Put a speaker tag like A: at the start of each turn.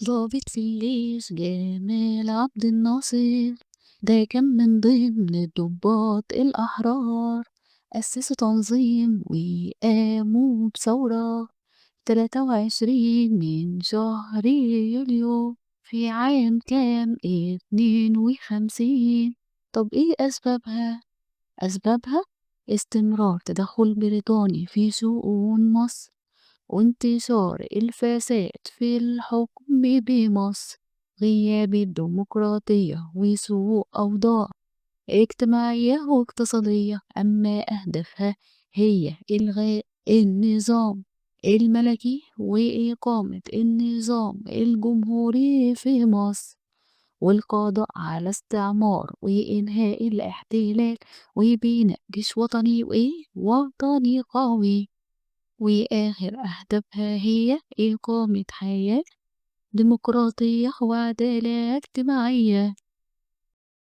A: ضابط في الجيش جمال عبد الناصر، ده كان من ضمن الضباط الأحرار، أسسوا تنظيم وقاموا بثورة 23 من شهر يوليو في عام كام؟ 52. طب إيه أسبابها؟ أسبابها استمرار تدخل بريطاني في شؤون مصر، وانتشار الفساد في الحكم بمصر، غياب الديمقراطية وسوء أوضاع اجتماعية واقتصادية. أما أهدافها هي إلغاء النظام الملكي وإقامة النظام الجمهوري في مصر، والقضاء على استعمار وإنهاء الاحتلال، وبناء جيش وطني وإيه؟ وطني قوي. وآخر أهدافها هي إقامة حياة ديمقراطية وعدالة اجتماعية.